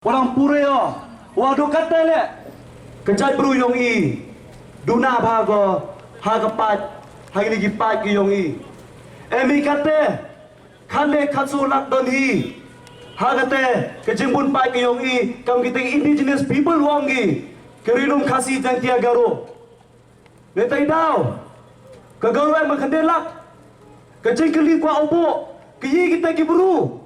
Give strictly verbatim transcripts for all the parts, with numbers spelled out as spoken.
Walang pure o, wa do kate le. Ka jaitbru yong i, duna bha ko, ha ka paid, ha kini ki paid ki yong i. Em i kate, khat le khat su lak don hi. Ha kate, ka jingbun paid ki yong i, kam kite indigenous people wong i. Ka ri lum Khasi Jaiñtia Garo. Ne tai daw, ka Garo em ka khynde lak. Ka jingkylli kwah u buh, ka yi kite ki bru.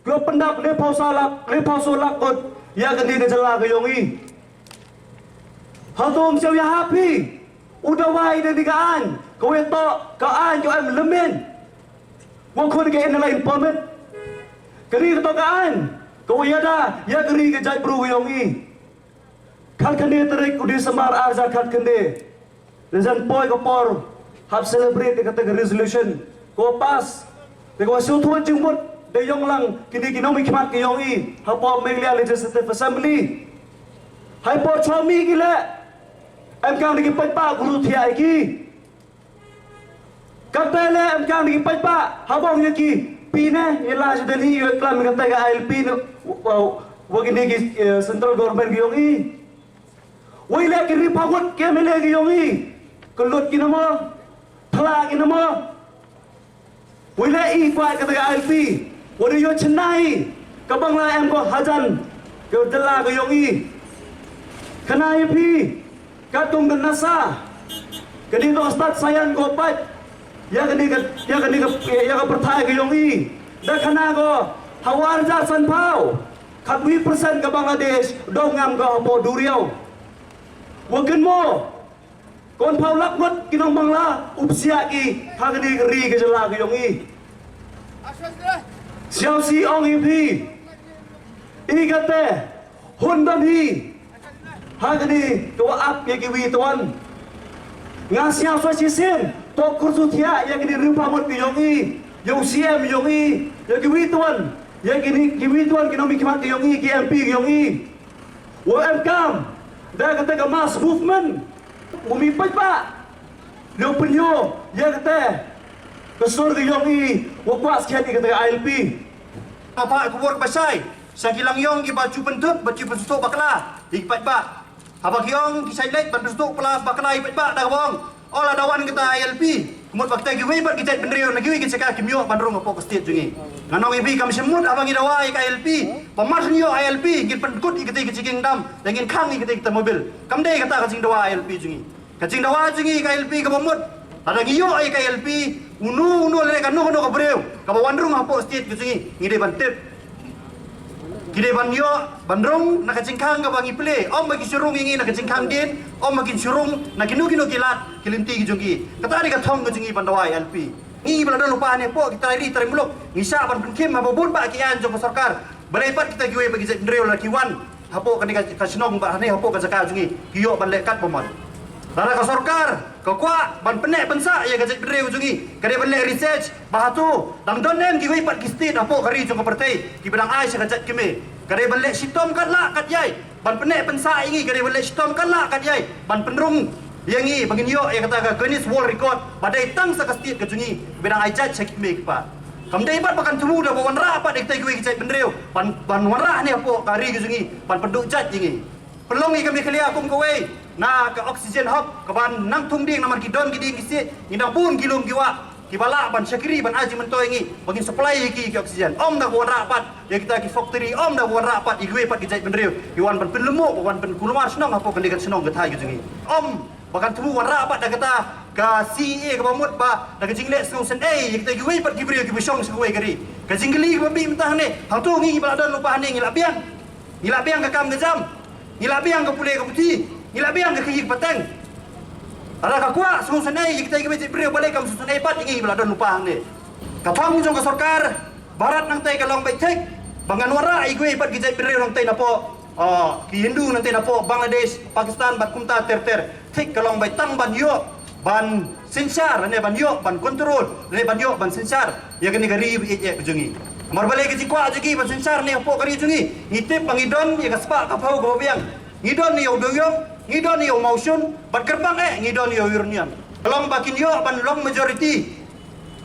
Klo pyndap le phaw sa lak, le phaw so lak kot, ya kani ka jylla ka yong i. Hato ym siew ya ha phi, u dawai da ni ka aiñ, ka wei to, ka aiñ ka em lemen. Wa khun ka inner line permit. Kani ka to ka aiñ, ka wei ya da, ya kani ka jaitbru ka yong i. Khat khyndai tarik u December ar hajar khat khyndai. Reason poi ka por hap celebrate kata ka resolution ko pass. Te ko shu thut jingmut de yong lang kini ki nongmihkhmat ki yong i hapoh Meghalaya Legislative Assembly. Hai por chwa mi ki le em kang de ki paidbah guru thia ki. Kata le em kang de ki paidbah habong ya ki pine ya la jadel hi ya klam kata ka I L P ne wa kini ki central government ki yong i. Wei le ki ri pawut ki M L A ki yong i. Ka lut ki namo, thla ki namo. Wei le i kwah kata ka I L P. Wa de yo chnai ka Bangla em ko hajan ka jylla ka yong i. Khana i phi ka tung ka nasa. Ka ding to stad sayan ko pat. Ya ka ding ka ya ka ding ka ya ka pyrthai ka yong i. Da khana ko ha war ja san pau. Khatwi percent ka Bangladesh dong ngam ka hapoh duriaw. Wa kynmo kon phaw lak ngot ki nong Bangla u psiah ki ha kani ka ri ka jylla ka yong i. Siaw si ong i phi i kate hun don hi ha kani ka wa ap ya ki wi tuan. Nga siaw sa si sim to kursu thia ya kani ri pamut ki yong i ya u C M yong i ya ki wi tuan ya kini ki wi tuan ki nongmihkhmat ki yong i ki M P ki yong i. Wa em kam da kata ka mass movement u mi paidbah. Leo pynyo ya kata ka sur ka yong i wa kwah skhet i kata ka I L P. Apa ka bor ba sai sa ki lang yong ki ba chu pyntut ba chu pynsuh bakla i paidbah. Haba ki yong ki sai lek ban pynsuh bakla i paidbah da ka bong. Ola da wan kita I L P. Kumut ba kita kiwei pat ki jait bynriew na kiwei ki jaka kim ïoh ban rung hapoh ka state jong ngi. Nga nong I P kam shim mut haba ngi dawa ïa ka I L P. Ba mar ngi ïoh I L P ngin pynkut ïa kita ki jingdam, da ngin khang ïa kita kita mobil. Kam dei kata ka jingdawa I L P jong ngi. Ka jingdawa jong ngi ïa ka I L P kaba mut. Lada ngi ïoh ïa ka I L P, uno uno lane kano kano ka briew kaba wan rung hapoh state ka jong ngi, ngi dei ban tip. Ki dei ban ïoh ban rung na ka jingkhang kaba ngi plie, ym ba ki shu rung ïa ngi na ka jingkhang dien, ym ba kin shu rung na kino kino ki lad ki lynti ki jong ki. Kata dei ka thong ka jong ngi ban dawa ïa I L P. Ngi ba la don lypa ne hapoh ki trai ri trai muluk, ngi shah ban pynkhim haba bun bah ki aiñ jong ka sorkar. Balei pat kita kiwei ba ki jait bynriew la ki wan hapoh kane ka shnong ba hane hapoh ka jaka jong ngi ki ïoh ban leh kat ba mon. Lada ka sorkar ka kwah ban pynneh pynsah ïa ka jait bynriew jong ngi, ka dei ban leh research ba hato dang don em kiwei pat ki state hapoh ka ri jong ka pyrthei kiba dang ai sha ka jait kmie. Ka dei ban leh shitom kat lah kat ïai ban pynneh pynsah ïa ngi, ka dei ban leh shitom kat lah kat ïai ban pynrung ïa ngi ba ngin ïoh ïa kata ka Guinness World Record ba dei tang sa ka state ka jong ngi ba dang ai jait sha ki kmie ki kpa. Kam dei pat ba kan thmu da ba wanrah pat ïa kita kiwei ki jait bynriew ban ban wanrah ne hapoh ka ri ka jong ngi ban pynduh jait ïa ngi. Pynlong ïa ka Meghalaya kum kawei na ka oxygen hub kaban nang thung dieng namar ki don ki dieng ki siej, ngi dang bun ki lum ki wah kiba lah ban shakri ban ai jingmyntoi ïa ngi ba ngin supply ïa ki ki oxygen. Ym da ba wanrah pat ïa kita ki factory, ym da ba wanrah pat ïa kiwei pat ki jait bynriew ki wan ban pynlehmok, ban pynkulmar shnong hapoh kane ka shnong ka thaiñ ka jong ngi. Ym ba kan thmu wanrah pat da kata ka C A A kaba mut ba da ka jingleh sngewsynei ïa kita kiwei pat ki briew kiba shong sha kawei ka ri. Ka jingkylli kaba mih mynta hangne, hangto ngi ba la don lypa hangne ngi la biang. Ngi la biang ka kam ka jam, ngi la biang ka pule ka puthi, ngi la biang ka khaïi ka pateng. Lada ka kwah sngewsynei ïa kita kiwei jait bynriew, balei kam sngewsynei pat ïa ngi ba la don lypa hangne. Ka thong jong ka sorkar Bharat nangtai ka long beit thik ba ngan wanrah ïa kiwei pat ki jait bynriew nangtai napoh, ah, ki Hindu nangtai napoh Bangladesh, Pakistan bad kumta ter ter. Thik ka long beit tang ban ïoh ban synshar ne ban ïoh ban control ne ban ïoh ban synshar ïa kane ka ri ba ïeit eh ka jong ngi. Namar balei ka jingkwah jong ngi ban synshar ne hapoh ka ri jong ngi, ngi tip ba ngi don ïa ka spah ka phew kaba biang. Ngi don ïa u dewïong, ngi don ïa u mawshun bad kyrpang eh ngi don ïa u uranium. Ka long ba kin ïoh ban long majority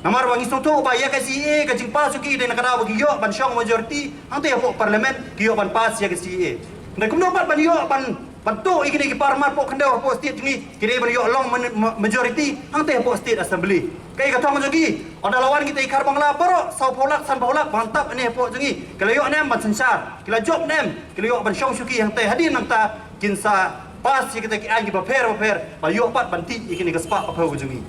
Namar ba ngi sngewthuh ba ïa ka C A A ka jingpass jong ki dei na ka daw ba ki ïoh ban shong majority, hangta hapoh parliament ki ïoh ban pass ïa ka C A A. Hynrei kumno pat ban ïoh ban, ban tuh ïa kine ki parmar hapoh khyndew hapoh state jong ngi, ki dei ban ïoh long ma-, ma-, majority hangta hapoh state assembly. Kaei ka thong jong ki? Ynda la wan kita i Khar Bangla baroh, saw phew lak, san phew lak, ban tap ïa kane hapoh jong ngi, ki la ïoh ne em ban synshar? Ki la jop ne em? Ki la ïoh ban shong shuki hangta? Hadien nangta kin sa pass ïa kita ki aiñ kiba pher bapher ba ïoh pat ban tih ïa kine ka spah ka phew ka jong ngi.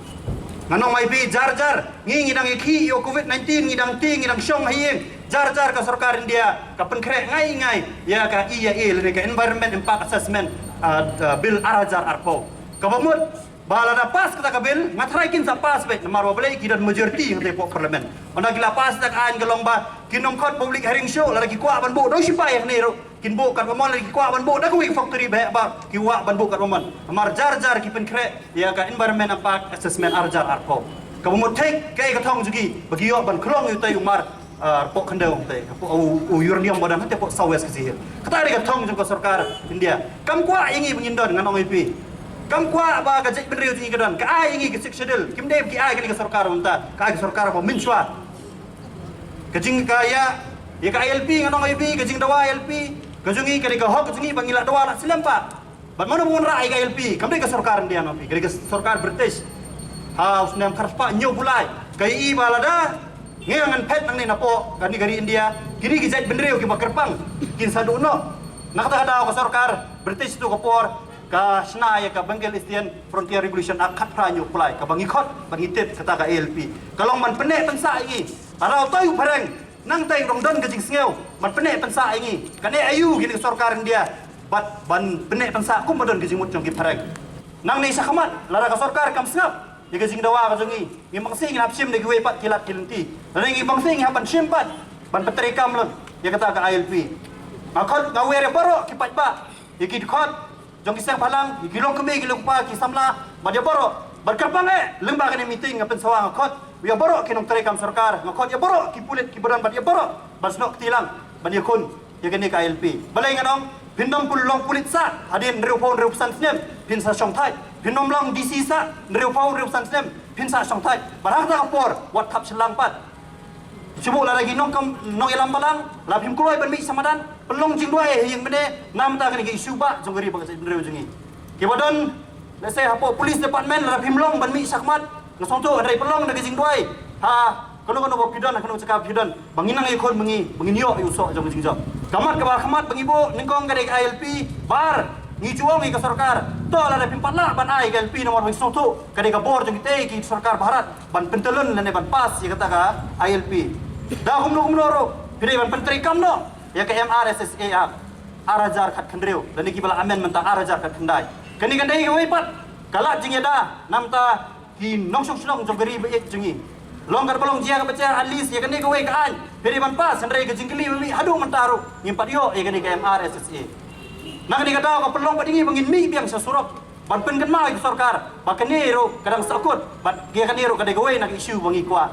Ngan ong ïa phi jar jar, ngi, ngi dang ïakhih ïa u covid nineteen, ngi dang tieng, ngi dang shong ha ïing. Jar jar ka sorkar India ka pynkhreh ngai ngai ïa ka E I A lane ka Environment Impact Assessment, ah, ah, Bill ar hajar arphew. Kaba mut ba lada pass kata ka bill, nga tharai kin sa pass beit, namar ba balei? Ki don majority hangta hapoh parliament. Ynda ki la pass kata ka aiñ ka long ba kin ym khot public hearing shuh, lada ki kwah ban buh da u shipai hangne ruh kin buh katba mon, lada ki kwah ban buh da kawei ka factory ba heh ba ki kwah ban buh katba mon. Namar jar jar ki pynkhreh ïa ka Environment Impact Assessment ar hajar arphew. Kaba mut thik kaei ka thong jong ki ba ki ïoh ban khlong ïa utai u mar, ah, hapoh khyndew hangta, hapoh u, u uranium ba don hangta hapoh South West Khasi Hills. Kata dei ka thong jong ka sorkar India. Kam kwah ïa ngi ba ngin don, ngan ong ïa phi. Kam kwah ba ka jaitbynriew jong ngi ka don. Ka ai ïa ngi ka Sixth Schedule. Kim dei ba ki ai kane ka sorkar mynta. Ka ai ka sorkar ba mynshuwa. Ka jing ka ïa, ïa ka I L P, ngan ong ïa phi, ka jingdawa I L P ka jong ngi ka dei ka hok ka jong ngi ba ngi lah dawa lah slem pat. Bad mano ba wanrah ïa ka I L P? Kam dei ka sorkar India, ngan ong ïa phi, ka dei ka sorkar British. Ha u snem khatspah hynñiew phew lai ka ïohi ba lada ngi ngan phet nangne napoh kane ka ri India, kine ki jaitbynriew kiba kyrpang kin sa duh noh. Na kata ka daw ka sorkar British tu ka por ka shna ïa ka Bengal Eastern Frontier Regulation Act khatphra hynñiew phew lai, kaba ngi khot, ba ngi tip kata ka I L P. Ka long ban pynneh pynsah ïa ngi. Lada utai u phareng nangta u dang don ka jingsngew ban pynneh pynsah ïa ngi, kan ïa aïu kine ka sorkar India bad ban pynneh pynsah kumba don ka jingmut jong ki phareng? Nangne shakhmat lada ka sorkar kam sngap ïa ka jingdawa ka jong ngi, ngim bang sih ngin hap shim da kiwei pat ki lad ki lynti. Lane ngim bang sih ngin hap ban shim pat ban pyntreikam lut ïa kata ka I L P. Nga khot, nga wer ïa baroh ki paidbah, ïa ki dkhot jong ki seng bhalang, ïa ki longkmie, ki longkpa, ki samla, bad ïa baroh, bad kyrpang eh lyngba kane meeting nga pynsawa, nga khot ïa baroh ki nongtreikam sorkar, nga khot ïa baroh ki pulit kiba don bad ïa baroh ban snoh kti lang ban ïakhun ïa kane ka I L P. Balei ngan ong? Phin ym pul long pulit sah hadien hynriewphew hynriewphew san snem phin sa shongthait. Phin ym long D C sah hynriewphew hynriewphew san snem phin sa shongthait. Bad ha kata ka por wat thap shyllang pat. Shu buh lada ki nongkam, nongïalam balang, lada phim kloi ban mih sha madan, pynlong jingduwai ha ïing mynne namar kane ka issue ba jong ka ri bad ka jaitbynriew jong ngi. Kiba don, let's say, hapoh police department, lada phim long ban mih shakhmat, nga sngewthuh, hynrei pynlong da ka jingduwai ha kano kano ba phi don, ha kano ka jaka ba phi don, ba ngin nang ïakhun ma ngi, ba ngin ïoh ïa u soh jong ka jingjop. Ka mat kaba khmat ba ngi buh nyngkong ka dei ka I L P. Ba ar, ngi ju ong ïa ka sorkar, to lada phim pat lah ban ai ka I L P, namar ba ngi sngewthuh ka dei ka bor jong kitei ki sorkar Bharat ban pyntyllun lane ban pass ïa kata ka I L P. Da kumno kumno ruh phi dei ban pyntreikam noh ïa ka M R S S A Act ar hajar khathynriew lane kiba la amend mynta ar hajar khatkhyndai. Kane kan dei kawei pat ka lad jingïada namar ki nongshong shnong jong ka ri ba ïeit jong ngi. Long katba long, jia kaba jia, at least ïa kane kawei ka aiñ phi dei ban pass, hynrei ka jingkylli ba mih haduh mynta ruh ngim pat ïoh ïa kane ka M R S S A. Na kane ka daw ka pynlong pat ïa ngi ba ngin mih biang sha surok ban pynkynmaw ïa ka sorkar ba kane ruh ka dang sahkut, bad ïa kane ruh ka dei kawei na ka issue ba ngi kwah.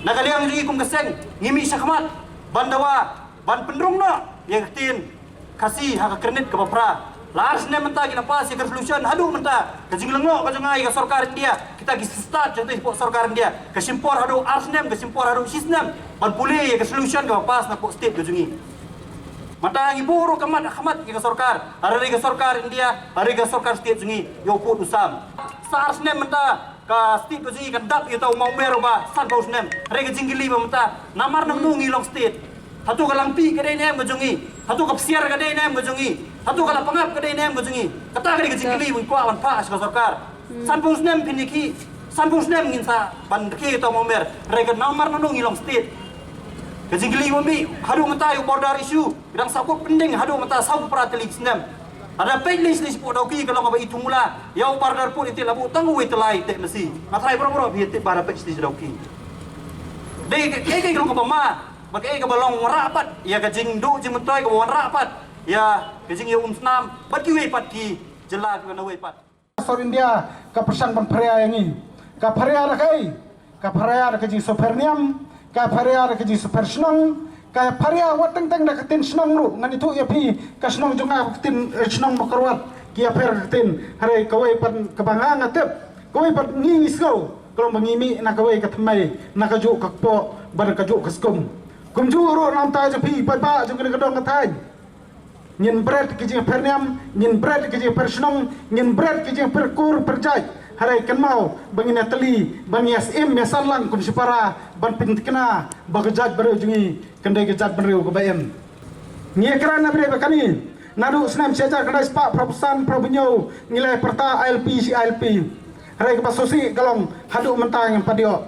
Na ka liang jong ngi kum ka seng, ngi mih shakhmat ban dawa ban pynrung noh ïa ka ktien Khasi ha ka kyrnit kaba phra. La ar snem mynta ki la pass ïa ka resolution, haduh mynta ka jinglyngngoh ka jong nga ïa ka sorkar India, kita ki stad jong ka sorkar India, ka shim por haduh ar snem, ka shim por haduh shi snem ban pule ïa ka resolution kaba pass napoh state ka jong ngi. Mynta ngi buh ruh ka mat ha khmat ïa ka sorkar, hynrei ka sorkar India, hynrei ka sorkar state jong ngi ïa u pud u sam. Sa ar snem mynta ka state ka jong ngi kan dap ïa uta u mawmer uba sanphew snem. Hynrei ka jingkylli ba mynta, namar nangno ngi long state? Hato ka Langpih ka dei ne em ka jong ngi? Hato ka Psiar ka dei ne em ka jong ngi? Hato ka Lapangap ka dei ne em ka jong ngi? Kata ka dei ka jingkylli ba ngi kwah ban phah sha ka sorkar. Sanphew snem phin ïakhih, sanphew snem ngin sa ban rkhie ïa uta u mawmer. Hynrei ka namar nangno ngi long state? Ka jingkylli ba mih haduh mynta ïa u border issue, ka dang sahkut pending haduh mynta saw phew phra tylli ki snem. Lada peit lei sha Dawki ka long kaba i thung mula. Ïa u border put ïa te la buh tang uwei tylli te masi. Nga tharai baroh baroh phi ïa tip ba lada peit sha Dawki. Dei kaei kaei ka long kaba ma, bad kaei kaba long wanrah pat ïa ka jingduh jingmyntoi kaba wanrah pat ïa ka jingïaumsnam bad kiwei pat ki jylla kiba nawei pat. Sor India ka pyrshang ban pharia ïa ngi. Ka pharia da kaei? Ka pharia da ka jingsngewpher niam, ka pharia da ka jingsngewpher shnong, ka pharia wat teng teng da ka ktien shnong ruh. Ngan ïathuh ïa phi, ka shnong jong nga ka ktien, eh, shnong Mawkyrwat ki ïapher ka ktien. Hynrei kawei pat kaba nga nga tip, kawei pat ngi ngi sngew Ka long ba ngi mih na kawei ka thymmai, na kajuh ka kpoh bad na kajuh ka skum. Kumjuh ruh na ka bynta jong phi paidbah jong kane ka dong ka thaiñ. Ngin bret ki jingpher niam, ngin bret ki jingpher shnong, ngin bret ki jingpher kur pher jait. Hynrei kynmaw ba ngin ïatylli, ba ngin ïasyiem ïasan lang kum shipara ban pynthikna ba ka jaitbynriew jong ngi kan dei ka jaitbynriew kaba im. Ngi ïakren ha ba dei ba kane, naduh snem shi hajar khyndai spah phraphew san phraphew hynñiew ngi la pyrta ILP shi ILP. Hynrei kaba sngewsih ka long haduh mynta ngim pat ïoh.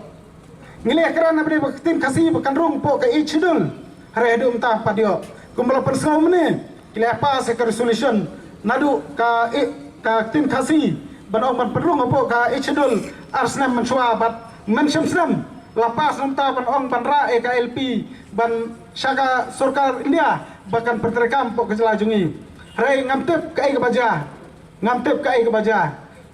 Ngi la ïakren ha ba dei ba ka ktien Khasi ba kan rung hapoh ka Eighth Schedule. Hynrei haduh mynta ngim pat ïoh. Kumba la pynsngew mynne, ki la pass ïa ka resolution naduh ka, eh, ka ktien Khasi ban ong ban pynrung hapoh ka Eighth Schedule ar snem mynshuwa bad mynshem snem la pass na ka bynta ban ong ban rah ïa ka ILP ban sha ka sorkar India ba kan pyntreikam hapoh ka jylla jong ngi. Hynrei ngam tip kaei kaba jia. Ngam tip kaei kaba jia.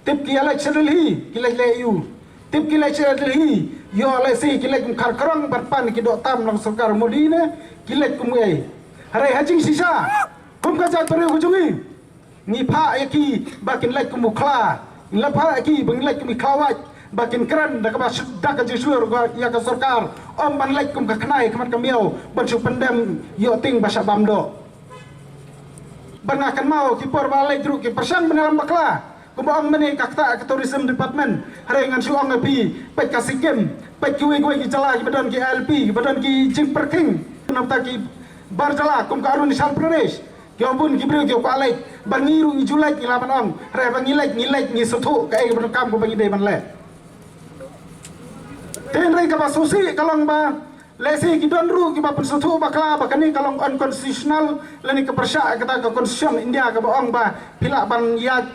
Tip ki ïaleit sha Delhi, ki leit leh aiu. Tip ki leit sha Delhi, ïoh lehse ki leit kum khar khrong ban pan ki doh tam na ka sorkar Modi ne, ki leit kum ei. Hynrei ha jingshisha, kum ka jaitbynriew ka jong ngi, ngi phah ïa ki ba kin leit kum u khla. Ngi la phah ïa ki ba kin leit kum i khlawait, ba kin kren da kaba shu-, da ka jingshlur ïa ka sorkar, ym ban leit kum ka khnai khmat ka miaw ban shu pyndem ïoh tieng ba shah bam doh. Bad nga kynmaw ki por ba leit ruh ki pyrshang ban ïalam bakla. Kumba ong mynne ka ktah ka tourism department. Hynrei ngan shu ong ïa phi, peit ka Sikkim, peit kiwei kiwei ki jylla kiba don ki ILP, kiba don ki jingpyrkhing. Namar ki bar jylla kum ka Arunachal Pradesh, ki ong bun ki briew ki kwah leit. Bad ngi ruh ngi ju leit ngi lah ban ong. Hynrei ba ngi leit ngi leit ngi sngewthuh kaei kaba donkam kaba ngi dei ban leh. Te hynrei kaba sngewsih ka long ba lehse ki don ruh kiba pynsngewthuh bakla ba kane ka long unconstitutional lane ka pyrshah ïa kata ka constitution India kaba ong ba phi lah ban ïaid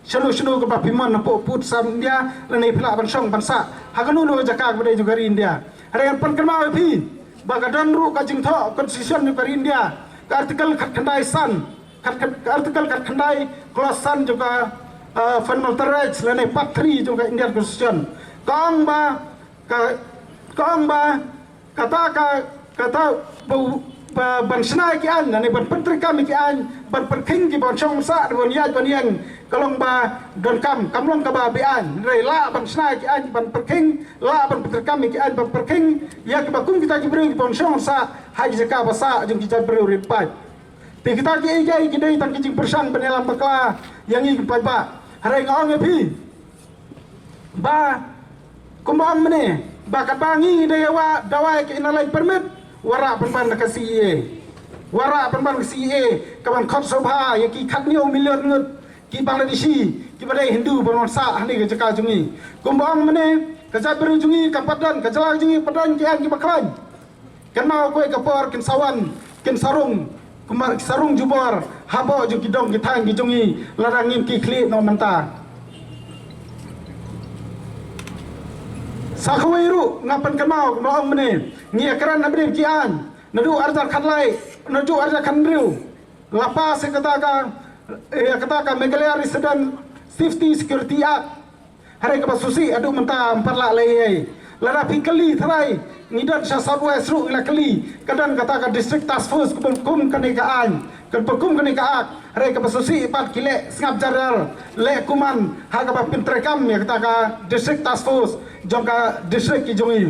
shano shano kaba phi mon hapoh pud sam India lane phi lah ban shong ban sah ha kano kano ka jaka kaba dei jong ka ri India. Hynrei ngan pynkynmaw ïa phi ba ka don ruh ka jingthoh constitution jong ka ri India, ka article khatkhyndai san, khat, khat, ka article khatkhyndai clause san jong ka, uh, fundamental rights lane part three jong ka Indian constitution. Ka ong ba ka, ka ong ba kata ka, kata ba, ba, ban shna ïa ki aiñ lane ban pyntreikam ïa ki aiñ ban pyrkhing ki ban shong sah ban ïaid ban ïeng ka long ba donkam, kam long kaba beaiñ. Hynrei lah ban shna ïa ki aiñ ban pyrkhing, lah ban pyntreikam ïa ki aiñ ban pyrkhing ïa kiba kum kita ki briew ki ban shong sah ha ki jaka ba sah jong ki jaitbynriew rit paid. Te kita kiei kiei ki dei tang ki jingpyrshang ban ïalam bakla ïa ngi ki paidbah. Hynrei nga ong ïa phi ba kumba ong mynne ba katba ngi dei ïa wa dawai ka Inner Line Permit, wanrah pynban ka CAA. Wanrah pynban ka CAA kaban khot sngewbha ïa ki khathynñiew million ngut ki Bangladeshi kiba dei Hindu ban wan sah hangne ka jaka jong ngi. Kumba ong mynne ka jaitbynriew jong ngi kam pat don, ka jylla jong ngi pat don ki aiñ kiba khlaiñ. Kynmaw kawei ka por kin sa wan, kin sa rung, kumba ki sa rung jubor hapoh jong ki dong ki thaiñ ki jong ngi lada ngim ki khlieh noh mynta. Sa kawei ruh nga pynkynmaw kumba ong mynne, ngi ïakren na bynta ki aiñ naduh arhajar khatlai, naduh arhajar khathynriew la pass ïa kata ka, ïa kata ka Meghalaya Resident Safety Security Act. Hynrei kaba sngewsih haduh mynta ym pat lah leh ei ei. Lada phi kylli tharai ngi don sha South West ruh ngi la kylli, ka don kata ka District Task Force kaba kum kane ka aiñ, kaba kum kane ka act. Hynrei kaba sngewsih pat ki leh sngap jar jar, leh kuman ha kaba pyntreikam ïa kata ka District Task Force jong ka district ki jong ngi.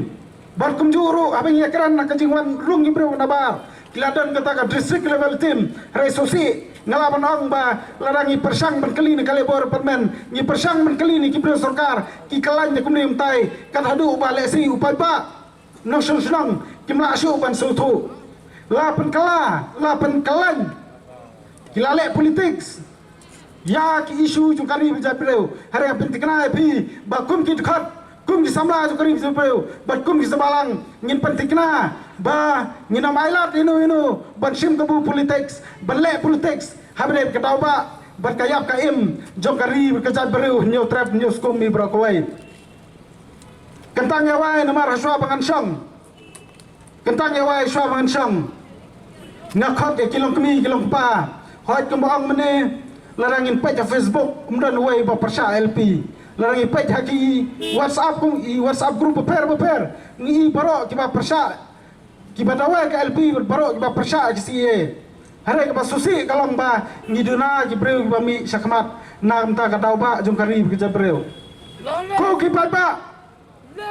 Bad kumjuh ruh haba ngi ïakren na ka jingwan rung ki briew nabar ki la don kata ka district level team. Hynrei sngewsih nga lah ban ong ba lada ngi pyrshang ban kylli na ka Labour Department, ngi pyrshang ban kylli na ki briew sorkar, ki khlaiñ da kumne kumtai, kat haduh ba lehse u paidbah nongshong shnong kim lah shuh ban sngewthuh. La pynkylla, la pynkylla, ki la leh politics ïa ki issue jong ka ri bad jaitbynriew. Hynrei nga pynthikna ïa phi ba kum ki dkhot, kum ki samla jong ka ri bad jaitbynriew bad kum ki samla lang, ngin pynthikna ba ngin ym ailad ïano ïano ban shim kabu politics, ban leh politics ha bynta ka daw ba bad ka ïap ka im jong ka ri bad ka jaitbynriew. Hynñiew trep hynñiew skum, i baroh kawei. Kyntang ïa wai namar ha shuwa ba ngan shong, kyntang ïa wai shuwa ba ngan shong, nga khot ïa ki longkmie ki longkpa. Hooid, kumba ong mynne, lada ngin peit ha Facebook ym don uwei ba pyrshah ILP. Lada ngin peit ha ki WhatsApp, kum i WhatsApp group bapher bapher, ngi i baroh kiba pyrshah, kiba dawa ka ILP, baroh kiba pyrshah ka CAA. Hynrei kaba sngewsih ka long ba ngi duna ki briew kiba mih shakhmat na ka bynta ka daw ba jong ka ri bad ka jaitbynriew. Ko ki paidbah,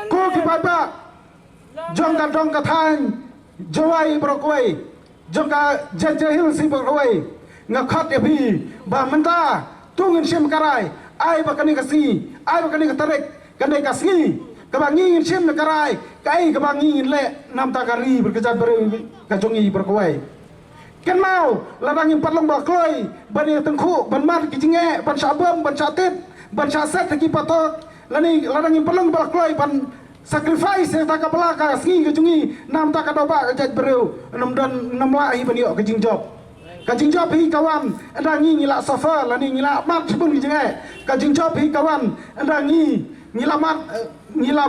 Ko ki paidbah jong ka dong ka thaiñ Jowai baroh kawei, jong ka Jaintia Hills hi baroh kawei, nga khot ïa phi ba mynta to ngin shim ka rai, ai ba kane ka sngi, ai ba kane ka tarik, kane ka sngi kaba ngi ngin shim ka rai, kaei kaba ngi ngin leh namar ka ri bad ka jaitbynriew ka jong ngi baroh kawei. Kynmaw, lada ngim pat long ba la kloi ban ïa tyngkhuh, ban mad ki jingeh, ban shah bom, ban shah tit, ban shah set ha ki patok, lane lada ngim pat long ba la kloi ban sacrifice ïa kata ka bala ka sngi ka jong ngi namar ka daw ba ka jaitbynriew, ngim don, ngim lah hi ban ïoh ka jingjop. Ka jingjop hi ka wan ynda ngi, ngi la suffer, lane ngi la mad shibun ki jingeh. Ka jingjop hi ka wan ynda ngi, ngi la mad, eh, ngi la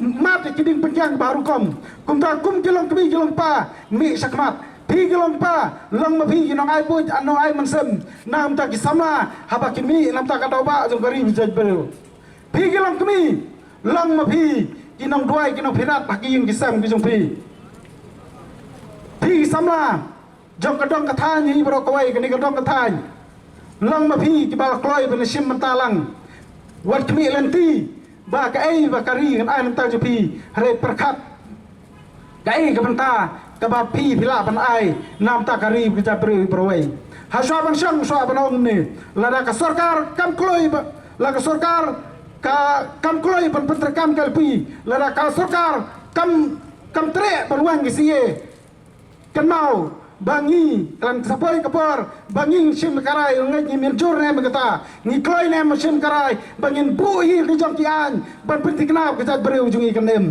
mad ki dieng pynkiang barukom. Kumta kum ki longkmie ki longkpa, mih shakhmat. Phi ki longkpa, long ma phi ki nongai buit, nongai mynsiem namar ki samla haba ki mih namar ka daw ba jong ka ri bad ka jaitbynriew. Phi ki longkmie, long ma phi ki nongduwai, ki nongpyrkhat ha ki ïing ki sem ki jong phi. Phi ki samla jong ka dong ka thaiñ hi baroh kawei, kane ka dong ka thaiñ, long ma phi kiba la kloi ban shim bynta lang. Wat khmih lynti ba kaei ba ka ri kan ai namar jong phi, hynrei pyrkhat kaei ka bynta kaba phi phi lah ban ai namar ka ri bad ka jaitbynriew baroh kawei. Hashwa ban shong, shwa ban ong ne, lada ka sorkar kam kloi ba, lada ka sorkar ka kam kloi ban pyntreikam ka L P, lada ka sorkar kam, kam treh ban weng ki C A, kynmaw ba ngi, kan sa poi ka por ba ngi shim ka rai, ngeit ngim ïanjur ne em kata, ngi kloi ne em shim ka rai ba ngin buh hi ki jong ki aiñ ban pynthikna ka jaitbynriew jong ngi, kan em.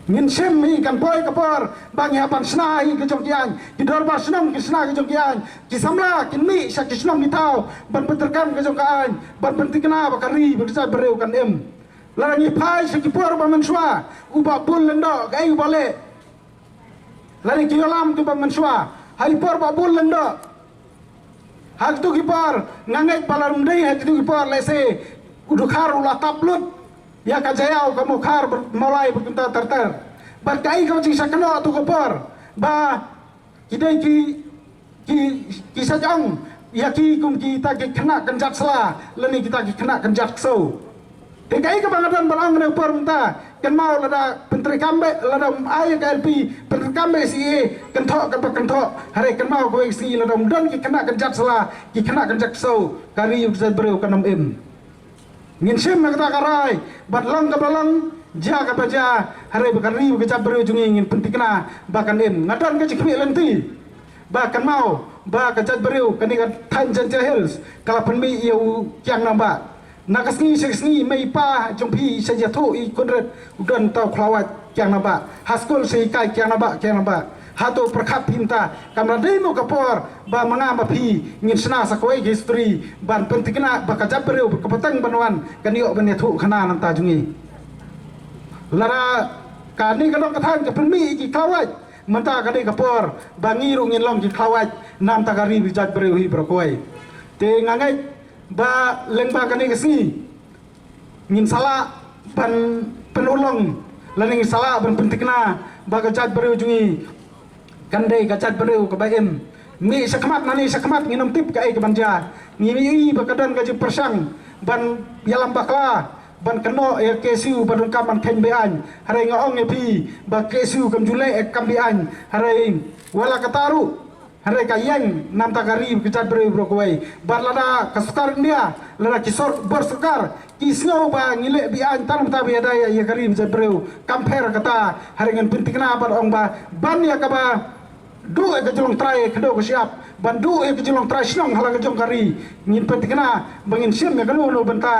Ngin shim hi, kan poi ka por ba ngi hap ban shna hi ki jong ki aiñ, ki dorbar shnong kin shna ki jong ki aiñ, ki samla kin mih sha ki shnong ki thaw ban pyntreikam ki jong ki aiñ ban pynthikna ba ka ri bad ka jaitbynriew, kan em. Lada ngi phai sha ki por ba mynshuwa, u Bah Bull Lyngdoh kaei u ba leh? Lada ki ïalam ki ba mynshuwa ha ki por Bah Bull Lyngdoh, ha kitu ki por, nga ngeit ba la rum dei ha kitu ki por, lehse u Dkhar u la tap lut ïa ka Jaïaw, ka Mawkhar, Mawlai bad kumta ter ter. Bad kaei ka jingshah kynnoh tu ka por ba ki dei ki, ki, ki shah ong ïa ki kum kita ki khynnah kynjat sla lane kita ki khynnah kynjat ksew. Te kaei kaba nga don ban ong ha kane ka por mynta, kynmaw lada pyntreikam beit, lada ym ai ka L P, pyntreikam beit C A, kynthoh kaba kynthoh, hynrei kynmaw kawei ka sngi lada ym don ki khynnah kynjat sla, ki khynnah kynjat ksew, ka ri bad ka jaitbynriew kan ym im. Ngin shim ïa kata ka rai, bad long kaba long, jia kaba jia, hynrei ba ka ri bad ka jaitbynriew jong ngi ngin pynthikna ba kan im. Nga don ka jingkhmih lynti ba kynmaw ba ka jaitbynriew kane ka thaiñ Jaintia Hills ka la pynmih ïa u Kiang Nangbah. Na ka sngi sha ka sngi, mei pa jong phi sha jia thuh i khun rit u don uta u khlawait Kiang Nangbah. Ha skul sha hikai Kiang Nangbah, Kiang Nangbah. Hato pyrkhat phi mynta kam la dei mo ka por ba ma nga ma phi ngin shna sa kawei ka history ban pynthikna ba ka jaitbynriew kaba teng ban wan kan ïoh ban ïathuh khana na ka bynta jong ngi? Lada kane ka dong ka thaiñ ka pynmih ïa ki khlawait, mynta ka dei ka por ba ngi ruh ngin long ki khlawait na ka bynta ka ri bad ka jaitbynriew hi baroh kawei. Te nga ngeit ba lyngba kane ka sngi ngin sa lah ban pynurlong lane ngin sa lah ban pynthikna ba ka jaitbynriew jong ngi kan dei ka jaitbynriew kaba im. Mih shakhmat nangne shakhmat ngin ym tip kaei kaban jia. Ngi ïohi ba ka don ka jingpyrshang ban ïalam bakla, ban kynnoh ïa ka K S U ba donkam ban kheiñ be-aiñ. Hynrei nga ong ïa phi ba ka K S U kam ju leh ïa ka kam be-aiñ, hynrei wat la katta ruh, hynrei ka ïeng na ka bynta ka ri bad ka jaitbynriew baroh kawei. Bad lada ka sorkar India, lada ki sor-, bor sorkar ki sngew ba ngi leh be-aiñ tang na ka bynta ba ïada ïa ka ri bad ka jaitbynriew, kam pher kata, hynrei ngan pynthikna bad ong ba ban ïa kaba duh ïa ka jinglong trai khyndew ka shyiap, ban duh ïa ka jinglong trai shnong ha la ka jong ka ri, ngin pynthikna ba ngin shim ïa kano kano ka bynta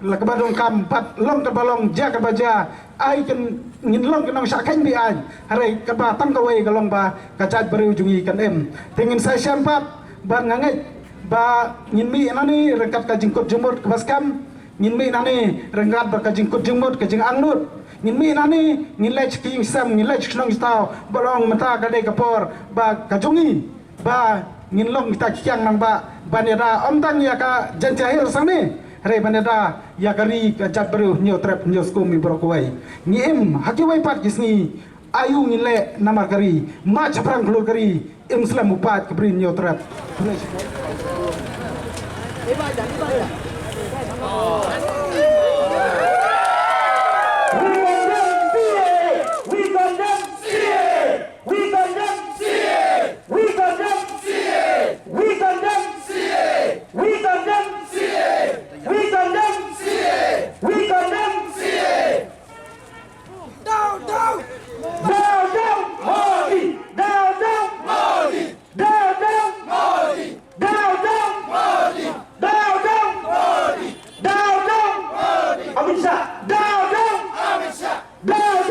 la kaba donkam, bad long kaba long, jia kaba jia, ai kin, ngin long ki nongshah kheiñ be-aiñ, hynrei kaba tang kawei ka long ba ka jaitbynriew jong ngi kan im. Te ngin sa ïashem pat, bad nga ngeit ba ngin mih nangne ryngkat ka jingkut jingmut kaba skhem, ngin mih nangne ryngkat bad ka jingkut jingmut, ka jingangnud. Ngin mih nangne, ngin leit sha ki ïing sem, ngin leit sha ki shnong ki thaw, bad ong mynta ka dei ka por ba ka jong ngi ba ngin long kita ki Kiang Nangbah ban ïada ym tang ïa ka Jaintia Hills hangne, hynrei ban ïada ïa ka ri, ka jaitbynriew Hynñiewtrep Hynñiewskum hi baroh kawei. Ngi im ha kiwei pat ki sngi, aïu ngin leh namar ka ri, mad shaphrang khlur ka ri, im slem u paid ka Bri Hynñiewtrep. Blah!